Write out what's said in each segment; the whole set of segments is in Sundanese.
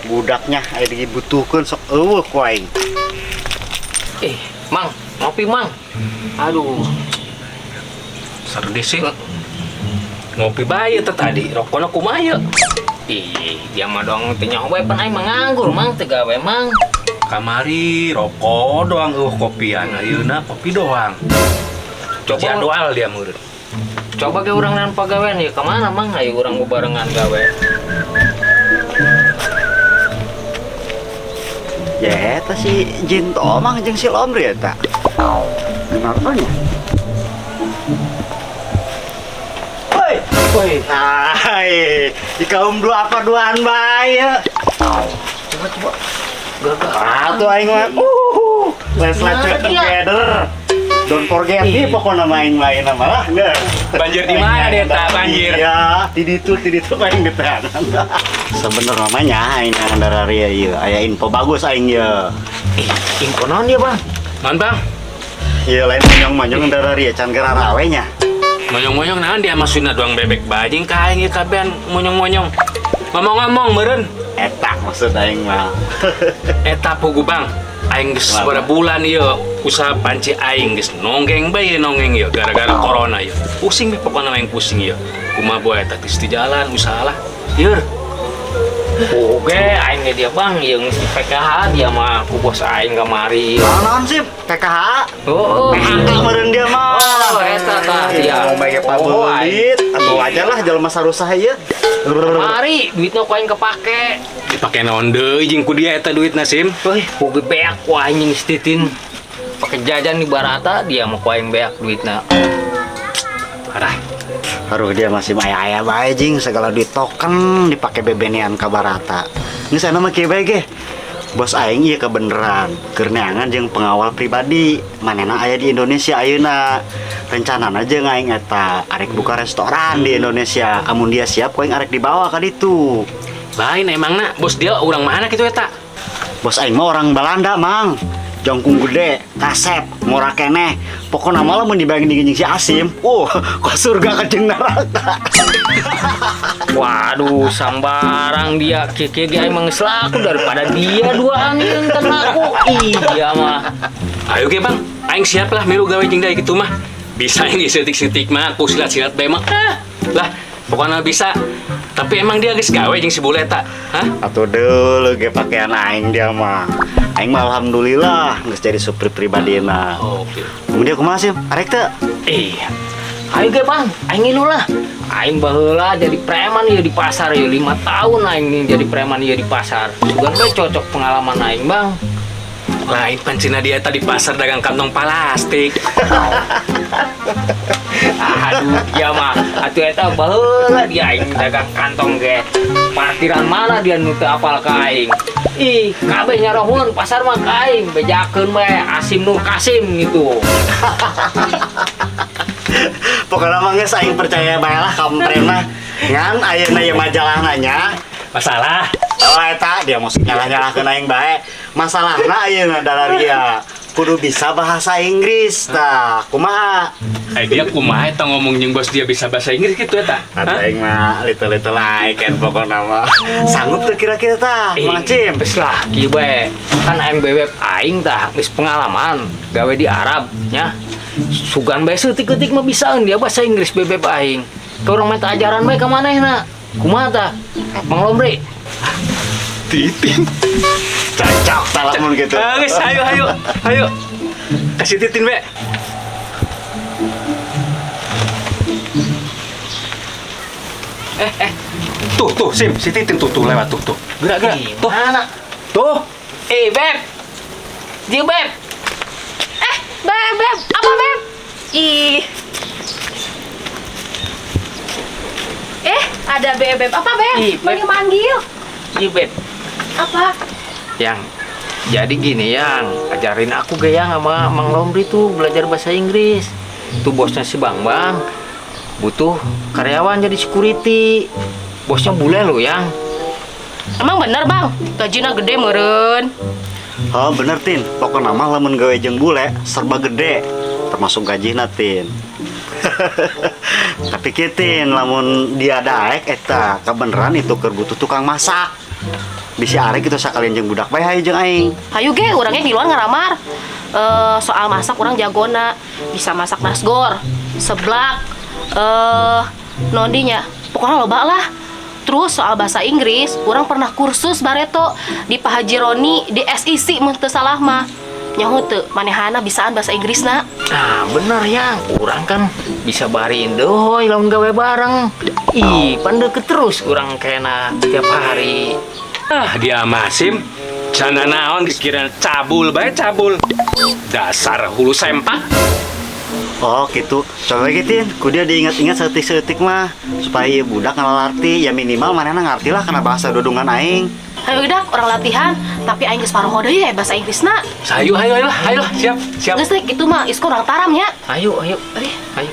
Budaknya aya dibutuhkeun sok eueuh ku aing. Eh, Mang, ngopi Mang. Aduh, Serdis sih. Ngopi bae teh tadi, rokokna kumaha ye? Ih, dia mah doang teu nyaho bae pan aing mah nganggur Mang, teu gawe Mang. Kamari rokok doang eueuh kopian, ayeuna kopi doang. Coba Jadwal dia meureun. Coba ge urang nean pagawean ya kemana Mang? Ayo urang barengan gawe. Ya eta si Jin Tomang jeung si Lomri eta. Kenapa nya? Woi, Woi, hai, di kaum dua apa duaan bae. Coba coba. Gagah. Ah, tuh aing mah. Let's let's together. Don't forget nih pokoknya main main nama lah. Nggak. Banjir di mana dia tak banjir? Iya, di ditu aing ditahan. Sebenarnya namanya aing dari ieu aya info bagus aing ye. Eh, info naon dia, Bang? Naon, Bang? Iya lain monyong-monyong dari can geura rawe nya. Monyong-monyong naon dia maksudna doang bebek bajing ka aing ieu kabehan monyong-monyong. Ngomong-ngomong meureun. Eta maksud aing mah. Eta pugu Bang. Aing geus sabaraha bulan ieu usaha panci aing geus nonggeng bae nonggeng ieu gara-gara corona ieu. Pusing we pokona aing pusing ieu. Kumaha boe eta geus di jalan usaha lah. Ieur. Oke, aing ge dia Bang, ieu geus di PKH dia mah ku bos aing kamari. Naon sih PKH? Oh, PHK meureun dia mah. Oh, eta tah dia. Mau bae pabelit. Atuh wajar lah jelema sarusah ieu. Mari duitna ku aing kepake. Dipake naon deui jeung ku dia eta duitna Sim? Wih, ku beak ku aing jeung Titin. Pake jajan di Barata dia mah ku aing beak duitna. Parah. Aduh dia masih maya-aya bae jing segala duit token dipake bebenean ka Barata. Geus aya mah kieu bae ge. Bos aing ieu kebeneran keur neangan jeung pengawal pribadi. Manehna aya di Indonesia ayeuna. Rencanana jeung aing eta arek buka restoran di Indonesia. Amun dia siap ku aing arek dibawa ka ditu. Lain emangna bos dia urang mana kitu eta? Bos aing mah orang Belanda, Mang. Jongkung gede, kasep, ngora keneh. Pokokna mah lamun dibayangin jeung si Asim, kok surga ka jeung neraka. Waduh, sambarang dia kieu-kieu ge aing mah geus laku daripada dia duaan jeung teu laku. Ih, dia mah. Ayo ge Bang, aing siap lah milu gawe jeung deui kitu mah. Bisa aing setik-setik mah, ku silat-silat bae mah. Ah, lah, pokokna bisa. Tapi emang dia geus gawe jeung si bule eta? Hah? Atuh deuleu ge pakaian aing dia mah. Aing mah alhamdulillah geus jadi supir pribadina. Oh, oke. Kemudian kumaha sih? Arek teu? Iya. Ayo ge Bang, aing ngilu lah. Aing baheula jadi preman ieu di pasar ieu 5 tahun aing nih jadi preman ieu di pasar. Sugan bae cocok pengalaman aing, Bang. Lain pancina dia tadi pasar dagang kantong plastik. Aduh, dia mah atuh eta baheula dia aing dagang kantong ge. Parkiran mana dia nu teu apal ka aing. Ih, kabeh nyarohun pasar mah ka aing, bejakeun bae Asim Nur Kasim gitu. Pokokna mah geus aing percaya bae lah kampren mah. Ngan ayeuna ieu majalahna nya. Masalah. Oh eta dia mau nyalah-nyalahkeun aing bae. Masalahna ayeuna dalaria kudu bisa bahasa Inggris tah. Kumaha? Eh dia kumaha eta ngomong jeung bos dia bisa bahasa Inggris gitu eta? Atuh aing mah little-little like kan pokokna mah. Sanggup teu kira-kira tah, Mang Cim? Geus lah kieu bae. Kan aing bebeb aing tah geus pengalaman gawe di Arab nya. Sugan bae seutik-eutik mah bisaeun dia bahasa Inggris bebeb aing. Ka urang minta ajaran bae ka manehna. Kumaha tah? Mang Lomri. Titin. Cocok tah lamun gitu. Ah, geus ayo ayo ayo. Kasih Titin bae. Tuh tuh Sim, si Titin tuh tuh lewat tuh tuh. Gerak gerak. Tuh. Mana? Tuh. Eh, Beb. Dia Beb. Beb, Beb, apa Beb? Ih. Ada Beb, Beb. Apa Beb? Ih, Beb. Manggil-manggil. Iya, Beb. Apa? Yang jadi gini, Yang, ajarin aku ge Yang sama Mang Lomri tuh belajar bahasa Inggris. Tuh bosnya si Bang Bang butuh karyawan jadi security. Bosnya bule loh, Yang. Emang bener, Bang? Gajinya gede meureun. Oh, bener, Tin. Pokokna mah lamun gawe jeung bule serba gede, termasuk gajina, Tin. Tapi kieu, Tin, lamun dia daek eta kebeneran itu keur butuh tukang masak. Bisi arek gitu sakalian jeung budak bae hayu jeung aing. Hayu ge urangnya ngiluan ngaramar. Soal masak urang jagona, bisa masak nasgor, seblak, nondinya. Pokoknya loba lah. Terus soal bahasa Inggris, urang pernah kursus bareto di Pak Haji Roni di SIC mun teu salah mah. Nyaho teu manehana bisaan bahasa Inggrisna. Nah, bener yang urang kan bisa bari indohoy lamun gawe bareng. Ih, pan deket terus urang kena tiap hari. Ah, dia masim. Canda naon geus kira cabul bae cabul. Dasar hulu sempak. Oh gitu. Coba gituin, ku dia diingat-ingat seetik-seetik mah supaya ieu budak ngalalarti, ya minimal manehna ngarti lah kana bahasa dodongan aing. Hayu dak urang latihan, tapi aing geus paroho deui ya bahasa Inggrisna. Hayu hayu hayu lah, hayu lah, siap, siap. Geus teh kitu mah isko urang taram nya. Ayo, ayo, Eh, ayo.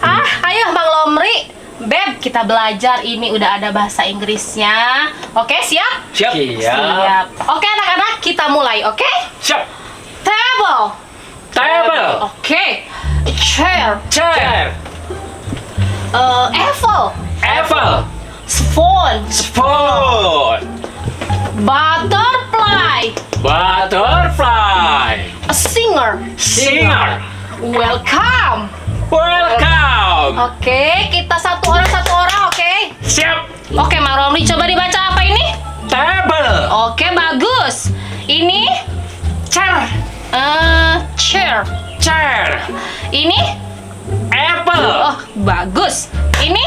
Ah, ayo Bang Lomri. Beb, kita belajar ini udah ada bahasa Inggrisnya. Oke, siap? Siap. Siap. Oke, anak-anak, kita mulai, oke? Siap. Table. Table. Oke. Chair. Chair. Apple. Apple. Spoon. Spoon. Butterfly. Butterfly. A singer. Singer. Welcome. Welcome. Oke, kita satu orang, oke? Siap. Oke, Mang Romli coba dibaca apa ini? Table. Oke, bagus. Ini Chair. Chair. Chair. Ini? Apple. Oh, bagus. Ini?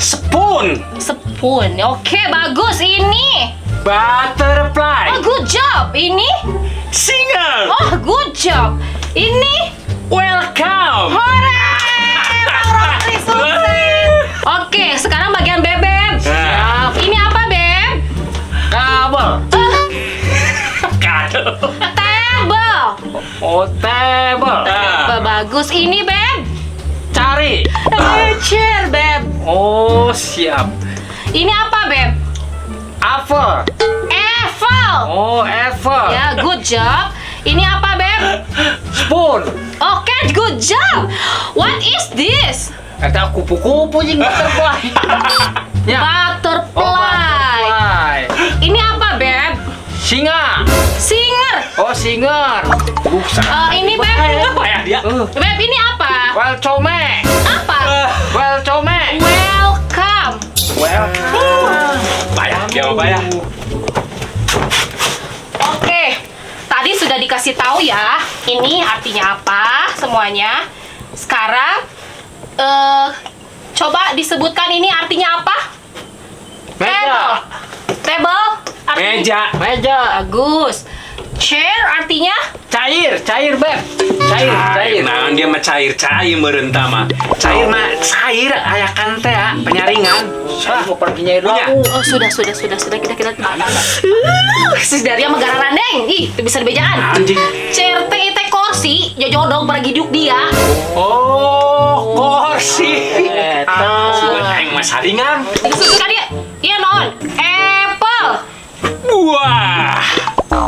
Spoon. Spoon. Oke, bagus. Ini? Butterfly. Oh, good job. Ini? Singer. Oh, good job. Ini? Welcome. Hore! Bang Romli sukses. Oke, sekarang bagian Bebeb. Siap. Ini apa, Beb? Kabel. Kado. Table. Oh, table. Ah. Bagus. Ini, Beb. Cari. Chair, Beb. Oh, siap. Ini apa, Beb? Apple. Apple. Oh, apple. Ya, good job. Ini apa, Beb? Spoon. Oke, good job. What is this? Eta kupu-kupu jeung butterfly. Ya. Butterfly. Oh, butterfly. Ini apa, Beb? Singa. Singer. Oh, singer. Ini, Beb. Apa ya dia? Beb, ini apa? Welcome. Apa? Welcome. Welcome. Welcome. Payah, dia mah payah. Oke, tadi sudah dikasih tahu ya. Ini artinya apa semuanya. Sekarang coba disebutkan ini artinya apa? Meja. Table. Artinya? Meja. Meja. Bagus. Chair artinya? Cair, cair, Beb. Cair, cair. Nah, dia mah cair-cair meureun mah. Cair mah cair ayakan teh ya, penyaringan. Saya mau pergi nyair Punya. lagu. Oh, sudah. Kita. Si Daria mah gararandeng. Ih, itu bisa dibejaan. Anjing. Chair teh teh kursi, jojodong pergi diuk dia. Oh, kursi. Eta. Sugan aing mah saringan. Susu ka dia. Iya, non. Apple. Buah.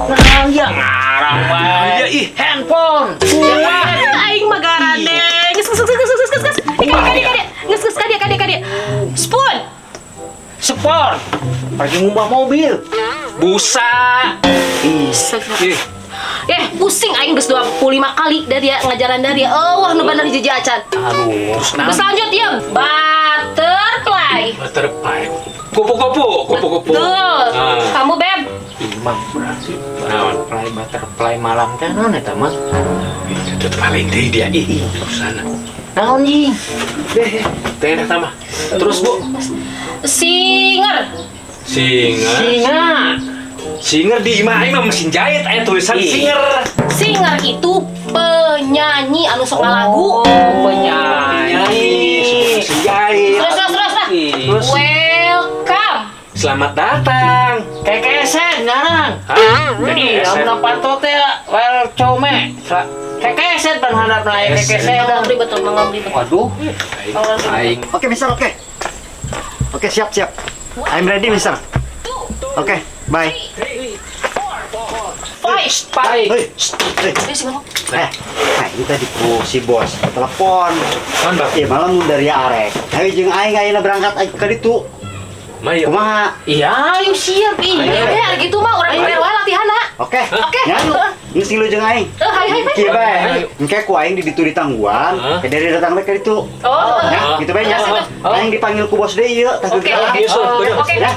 Nah, ya ngarang bae. Iya, ih. Handphone. Buah. Aing mah garandeng. Geus geus geus geus geus geus. Ih, ka dia. Geus geus ka dia ka dia ka dia. Spoon. Sport. Pergi ngubah mobil. Busa. Ih, Pusing aing geus 25 kali dari dia ngajaran dari dia. Oh, wah nu bener hiji acan. Aduh, terus Terus lanjut ya, butterfly. Butterfly. Kupu-kupu, kupu-kupu. Betul. Ah. Kamu Beb. Imam berarti Naon? butterfly butterfly malam teh naon eta mah? Itu paling deui dia. Ih, sana. Naon jing? Deh, teh tambah. Terus, Bu. Singer. Singer. Singa. Singer di imah aing mah mesin jahit aya tulisan Ih. singer. Singer itu penyanyi anu sok ngalagu. Oh, penyanyi. Mesin jahit. Terus terus terus. terus. Terus Welcome. Selamat datang. Kekesen ngarang. Hah? Ih, lamun panto teh welcome. Kekesen pan handapna aya kekesen. Mang Lomri betul, Mang Lomri betul. Waduh, aing Oke, Mister, oke. Oke, siap, siap. I'm ready, Mister. Oke, bye. Five. Baik. Hei, hei. Eh, si Bang. Nah ini tadi ku si bos telepon. Naon, Bang? Iya malam dari arek. Ayo jeung aing ayeuna berangkat aing ka ditu. Mah ieu. Kumaha? Iya, ayo siap iya. Ya, hari gitu mah urang bayar wae latihanna. Oke. Oke. Nya. Geus ngilu jeung aing. Eh, hai hai hai. Kieu bae. Engke ku aing di ditu ditangguan, Hah? ke dari datang bae ka ditu. Oh, Ya, gitu bae nya. Aing dipanggil ku bos deui ieu, tah Oke, geus. oke. Iya, Sun. Oke. Ya.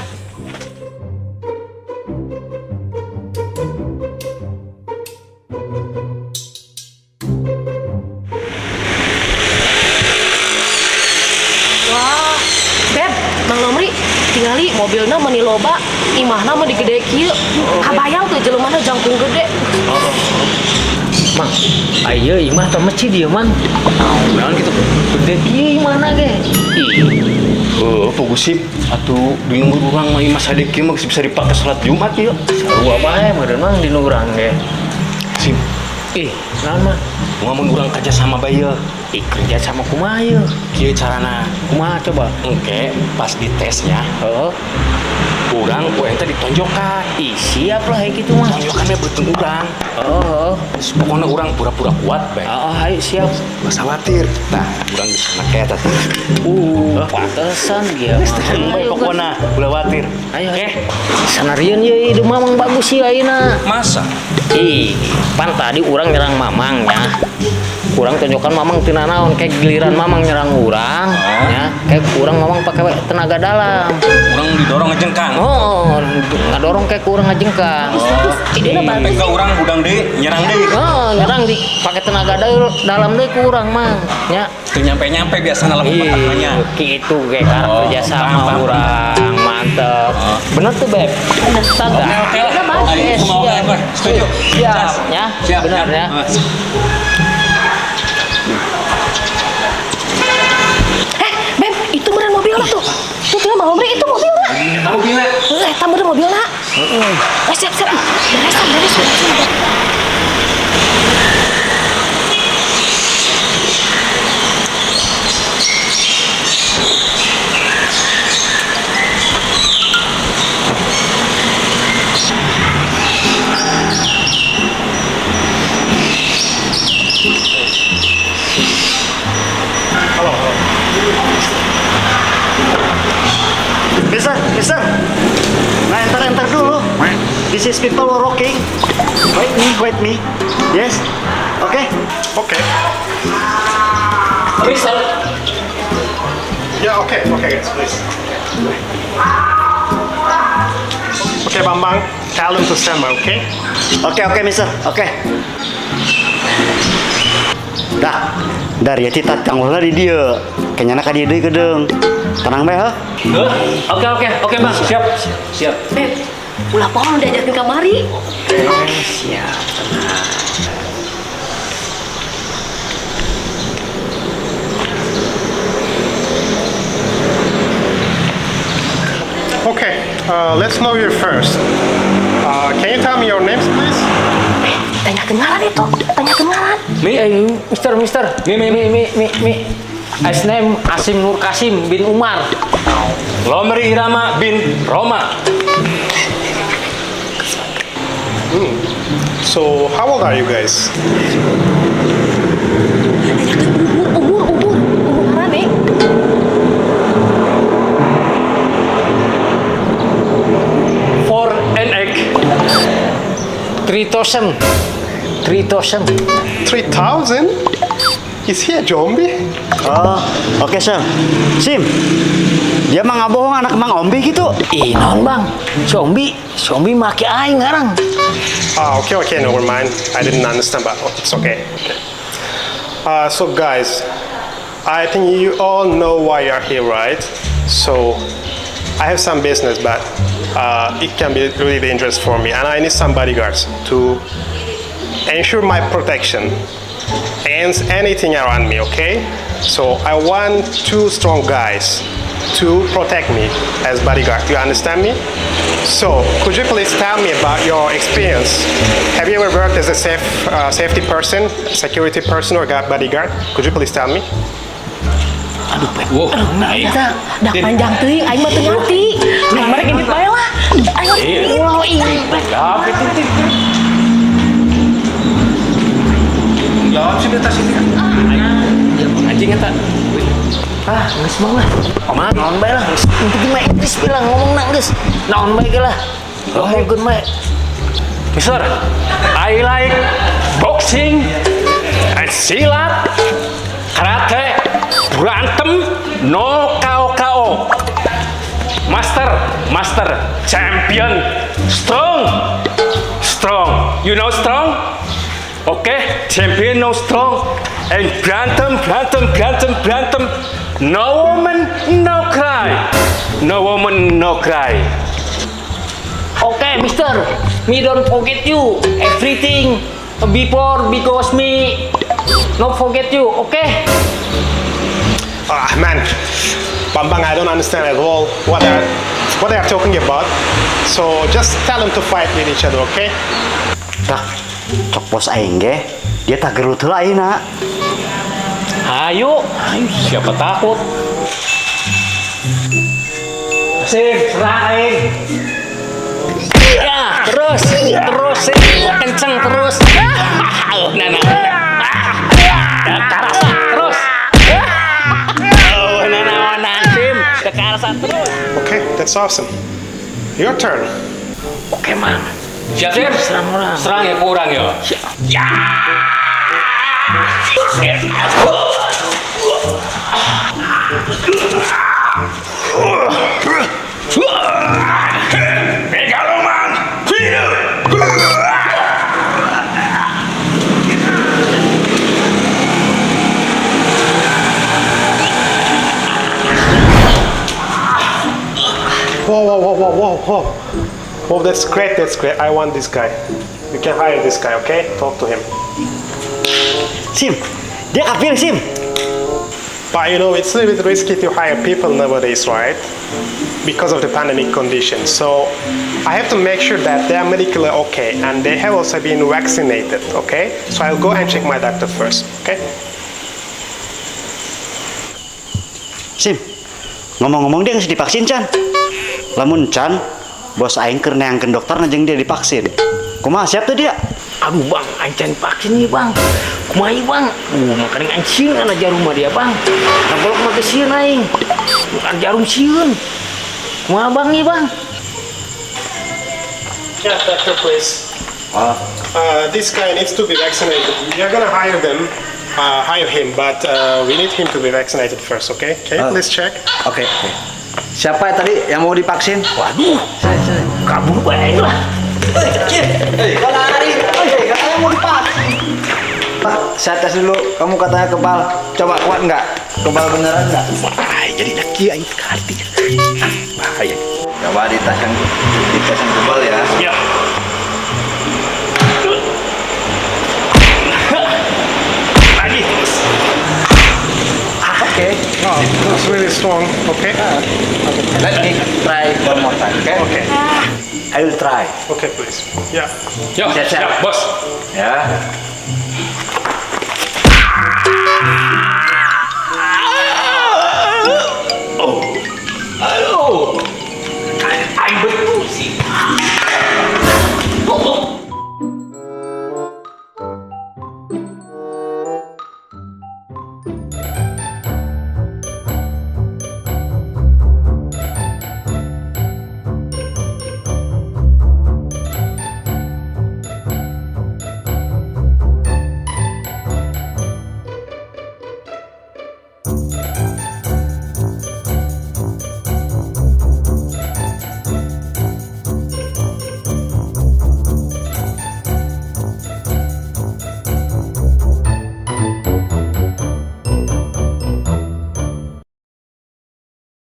Wah, Beb, Mang Lomri tingali mobilna meuni loba, imahna mah digede kieu. Kabayang tuh jelemana jangkung gede. Mang, ayo imah teh masjid ieu, Mang. Naon kitu? Gede kieu imahna ge. Ih, Oh, fokusip atuh di lembur urang mah imah sadeuk kieu mah geus bisa dipake salat Jumat ieu. Sarua bae meureun Mang di nu urang ge. Sim, Ih, naon mah? mun urang kerja sama bae ieu. Ih, kerja sama kumaha ieu? Kieu carana. Kumaha coba? Engke pas di tesnya Heeh. urang ku ente ditonjokan. Ih, siap lah kayak gitu mah. Tonjokannya beuteung urang. Heeh. Terus pokoknya urang pura-pura kuat bae. Heeh, ayo siap. Gak usah khawatir. Nah, urang bisa make eta teh. Pantesan dia mah. Tenang bae pokokna, ulah khawatir. Ayo, ayo. Sanarieun ye ide Mamang bagus sih ayeuna. Masa? Ih, pan tadi urang nyerang Mamang nya. Urang tunjukkan Mamang teu nanaon kayak giliran Mamang nyerang urang nya, kayak urang Mamang pakai tenaga dalam. Urang didorong ngejengkang. Oh, ngadorong kayak urang ngajengkang. Bagus, bagus. Idena bagus. Engke urang hudang deui, nyerang deui. Oh, nyerang di pakai tenaga dalam deui ku urang mang nya. Teu nyampe-nyampe biasana lamun Ih, matakna. gitu kayak karena Oh, kerja sama paham, paham. urang mantep. Oh. Bener tuh Beb. Astaga. Oke, oke lah. Bagus. Ayo, semua oke, Siap. oke. Setuju. Siap, Cas. ya. Siap, Benar, siap. ya. Eh, Beb, itu meureun mobilna tuh. Tuh tuh Mang Lomri itu mobilna. Kamu gila. Heeh, eta meureun mobilna. Eh, siap, siap. Beresan, beres, beres. Halo, halo. Mister, mister. Nah, entar entar dulu. This is people working. Wait me, wait me. Yes. Oke. Okay. Mister. Yeah, okay, okay, guys, please. Okay, Bambang, tell them to stand by, okay? Oke, oke, mister. Oke. Dah. Dari ya tita tangguhna di dieu. Kenyana ka dieu deui kedeung. Tenang bae heuh. Heuh? Oke, oke, oke, Bang. Siap. Siap. Beb, ulah pohon diajarkeun kamari. Siap, tenang. Okay, let's know you first. Can you tell me your names, please? Tanya kenalan itu, tanya kenalan. Mi, Eh, Mister, Mister. Mi, mi, mi, mi, mi, mi. As name Asim Nur Kasim bin Umar. Lomri Irama bin Roma. So, how old are you guys? Tanyakeun umur, umur, umur, umur marane. 4 and egg. 3000. 3000. 3,000? Is he a zombie? Oh, oke, sir. Sim. Dia mah nggak bohong anak Mang Ombi gitu. Ih, naon Bang? Zombie, zombie make aing ngarang. Ah, okay, okay, never mind. I didn't understand, but it's okay. Okay. So, guys, I think you all know why you are here, right? So, I have some business, but it can be really dangerous for me, and I need some bodyguards to ensure my protection against anything around me, okay? So, I want two strong guys to protect me as bodyguard. You understand me? So, could you please tell me about your experience? Have you ever worked as a safety person, security person, or bodyguard? Could you please tell me? Aduh, Pep. Wow, naik. Dah, dah panjang teuing aing mah teu ngarti. Aing mah rek indit bae lah. Aing mah Iya. ulah ih. Ya, itu. Jawab sih beta sini. Anjing eta. Ah, geus mah lah. Kumaha? Naon bae lah, geus penting mah Inggris bilang ngomongna geus. Naon bae ge lah. Ngomongkeun bae. Mister, I like boxing and silat, karate, berantem, no KO KO. Master, master, champion, strong, strong. You know strong? Okay, champion no strong. And berantem, berantem, berantem, berantem. No woman, no cry. No woman, no cry. Oke, mister. Me don't forget you. Everything before because me no forget you. Oke? Ah, man. Bambang, I don't understand at all what they are talking about. So just tell them to fight with each other, okay? Tah, cok bos aing ge, dia tak gelut heula ayeuna. Ayo, ayo, siapa takut? Sip, serang aing. Ya, terus, terus, sih. Kenceng terus. Nah, nah, nah. Karasa terus. Oh, nah, nah, nah, Sim. Karasa terus. Okay, that's awesome. Your turn. Oke, Mang. Siap, siap. Serang orang. Serang ya kurang ya. Ya. Megaloman. Whoa, whoa, whoa, whoa, whoa, whoa. Whoa, that's great, that's great. I want this guy. You can hire this guy, okay? Talk to him. Sim, dia kafir Sim. But you know, it's a little bit risky to hire people nowadays, right? Because of the pandemic conditions. So I have to make sure that they are medically okay and they have also been vaccinated, okay? So I'll go and check my doctor first, okay? Sim, ngomong-ngomong dia geus divaksin can. Lamun can, bos aing keur neangkeun dokter jeung dia divaksin. Kumaha siap tuh dia? Aduh bang, aing can vaksin nih bang. Kumaha ieu, bang? Makanya aing sieun kana jarum mah dia bang. Kabolok mah teu sieun aing. Bukan jarum sieun. Kumaha bang nih bang? Yeah, doctor, please. This guy needs to be vaccinated. We are gonna hire them, hire him, but we need him to be vaccinated first, okay? Can you please check? Oke. Siapa ya tadi yang mau divaksin? Waduh, kabur bae lah. Eh, kau lari. Eh, katanya mau divaksin. Pak, saya tes dulu. Kamu katanya kebal. Coba kuat nggak? Kebal beneran nggak? Wah, jadi laki aing hati. Ah, bahaya. Coba dites yang kebal ya. Ya. Lagi terus. Oke. Oh, that's really strong. Okay. Let me try one more time. Oke? Okay. I will try. Okay, please. Yeah. Yo, Siap, siap. siap, bos. Ya.